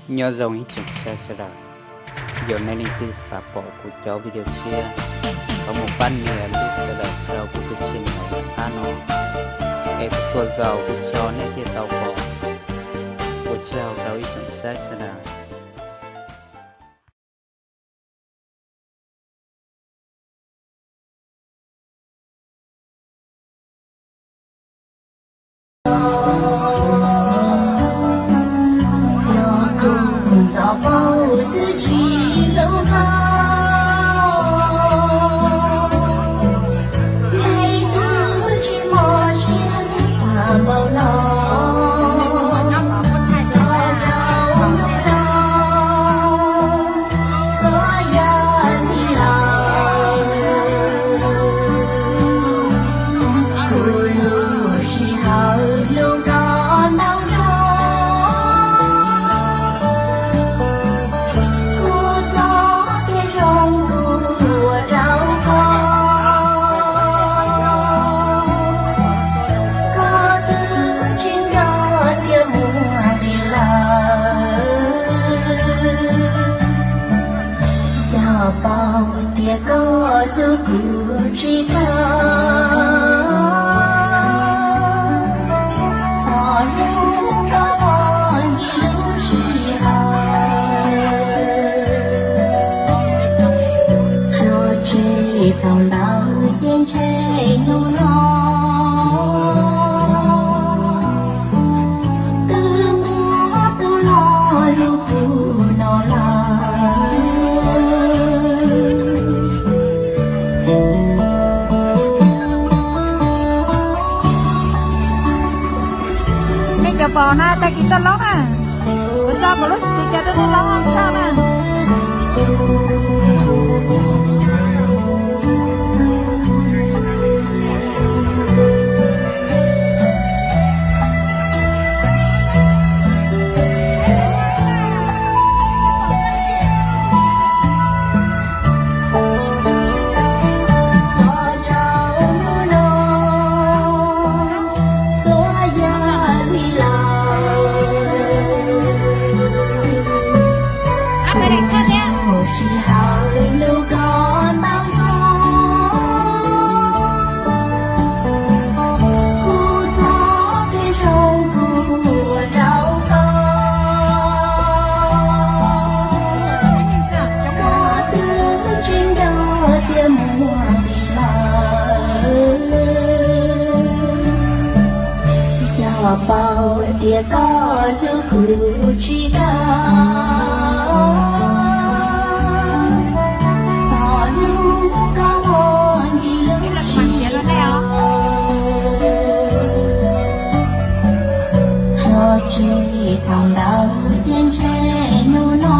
Nyob zoo ib tsoom saib sawv daws, yog nej leej twg xav pom kuv cov video tshiab, thov mus pab nias lub subscribe rau kuv tus channel qab no, es kuv txhua zaus kuv tso nej thiaj tau pom. Ua tsaug rau ib tsoom saib sawv daws. Cog paub tias koj hlub kuv tsis kawg, txog hnub koj ua ncig lub sij hawm, tso tseg tau ntawd ces ntshe hnub no twb muaj tus hlob hlub kuv no lawm. Nej cov pom na, tag kis toj loob na, kuv tso kuv lub xim tis cas rau nej loob toj na. Cog paub tias koj hlub kuv tsis kawg, txog hnub koj ua ncig lub sij hawm, tso tseg thaum ntawd ces ntshe hnub no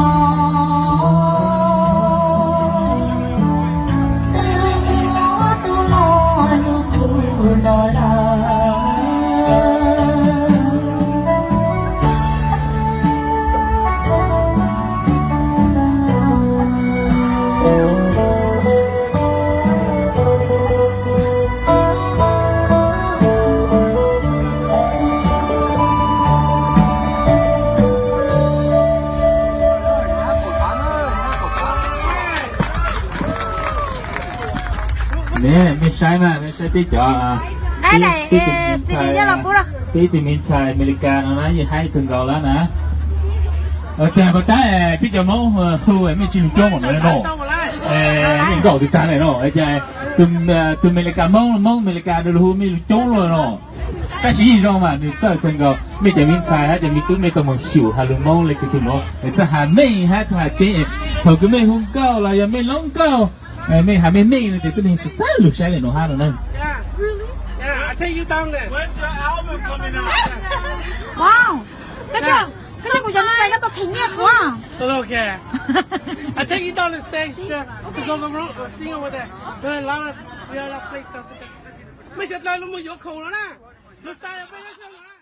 twb muaj tus hlob hlub kuv no lawm. Ne, mej saib na, mej saib peb cov, peb ib tug me ntxhais Amelikas no na, yeej haib kawg nkaus lawm na. Cas puas tab peb cov Hmoob hu mej tsis lug coob no no, yeej nkauj tug tag ne no, cas tus Amelikas Hmoob, Hmoob Amelikas lug hu mej lug coob luaj no. Tab sis yeej zoo mas nws txawj kawg nkaus. Mej cov me ntxhais hab cov me tub mej tau moog xyum has lug Hmoob le kws tug nuav, nws txawj has meej hab txawj has tseeb. Thaum kws mej hu nkauj los yog mej loob nkauj, mej has meej meej no ces tub neeg xav lug saib le nuav hab no na. Mej sawv dlawg lug moog yuav khoom no na, lug xa peb nyob zoo no.